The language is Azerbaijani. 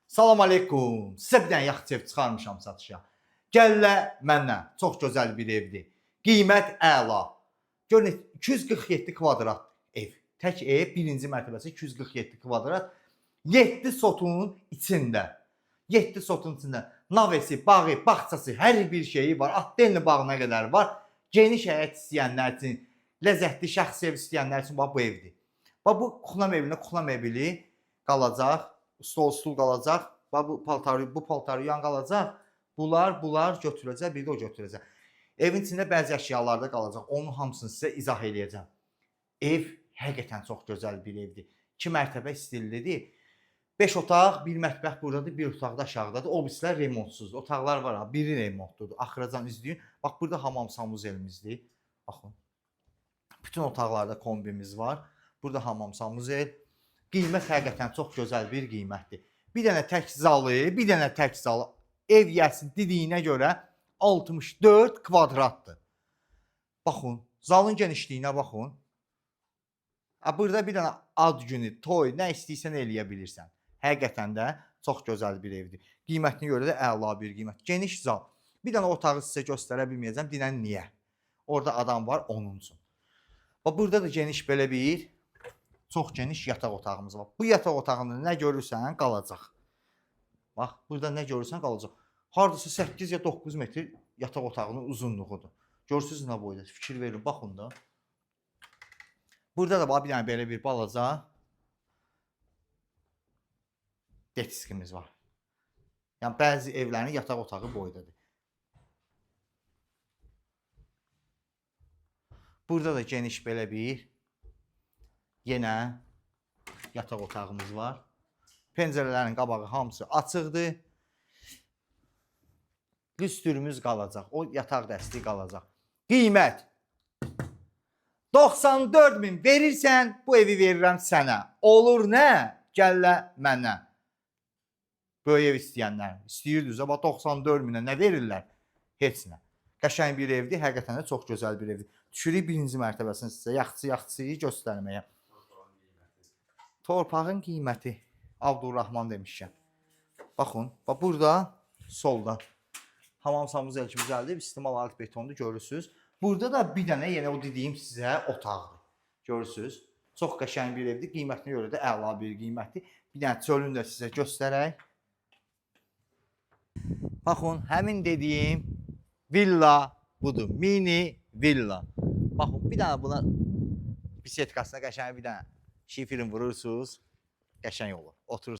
Salam aleykum. Sizə bir dənə yaxşı ev çıxarmışam satışa. Gəllə məndən. Çox gözəl bir evdir. Qiymət əla. Görün 247 kvadrat ev. Tək ev, birinci mərtəbəsi 247 kvadrat. 7 sotunun içində. 7 sotun içində navesi, bağı, bağçası, hər bir şeyi var. Atdenli bağına qədər var. Geniş həyət istəyənlər üçün, ləzzətli şəxsi ev istəyənlər üçün bax bu evdir. Bax bu kuxla mebelinə kuxla mebeli qalacaq, stol stul qalacaq. Bax bu paltarı, bu paltarı yan qalacaq. Bunlar götürüləcək, bir də o götürüləcək. Evin içində bəzi əşyalar da qalacaq. Onun hamısını sizə izah eləyəcəm. Ev həqiqətən çox gözəl bir evdir. 2 mərtəbə stillidir. 5 otaq, bir mətbəx buradadır, bir otaq da aşağıdadır. O birislər remontsuzdur. Otaqlar var ha, biri remontludur. Axıracan izləyin. Bax burada hamam sanuzelimizdir. Baxın. Bütün otaqlarda kombimiz var. Burada hamam sanuzel. Qiymət həqiqətən çox gözəl bir qiymətdir. Bir dənə tək zalı, bir dənə tək zalı ev yəsinin dediyinə görə 64 kvadratdır. Baxın, zalın genişliyinə baxın. Ha, burada bir dənə ad günü, toy, nə istəyirsən eləyə bilirsən. Həqiqətən də çox gözəl bir evdir. Qiymətinə görə də əla bir qiymət. Geniş zal. Bir dənə otağı sizə göstərə bilməyəcəm. Dinən niyə? Orada adam var onun üçün. Bax burada da geniş belə bir çox geniş yataq otağımız var. Bu yataq otağında nə görürsən qalacaq. Bax, burada nə görürsən qalacaq. Hardasa 8 ya 9 metr yataq otağının uzunluğudur. Görürsüz nə boyda? Fikir verin, baxın da. Burada da bax bir dənə belə bir balaca detiskimiz var. Yəni bəzi evlərin yataq otağı boydadır. Burada da geniş belə bir yenə yataq otağımız var. Pəncərələrin qabağı hamısı açıqdır. Lüstrümüz qalacaq. O yataq dəsti qalacaq. Qiymət 94 min verirsən, bu evi verirəm sənə. Olur nə? Gəllə mənə. Böyük ev istəyənlər istəyirdiniz, amma 94 minə nə verirlər? Heç nə. Qəşəng bir evdir, həqiqətən də çox gözəl bir evdir. Düşürük birinci mərtəbəsini sizə yaxşı-yaxşı göstərməyə. Torpağın qiyməti Abdurrahman demişəm. Baxın, bax burada solda hamam sanuzel kimi düzəldib, istimal alet betondur görürsüz. Burada da bir dənə yenə o dediyim sizə otaqdır. Görürsüz? Çox qəşəng bir evdir. Qiymətinə görə də əla bir qiymətdir. Bir dənə çölünü də sizə göstərək. Baxın, həmin dediyim villa budur. Mini villa. Baxın, bir dənə buna bisetkasına qəşəng bir dənə şifirin vurursunuz. Qəşəng olur. Oturursunuz.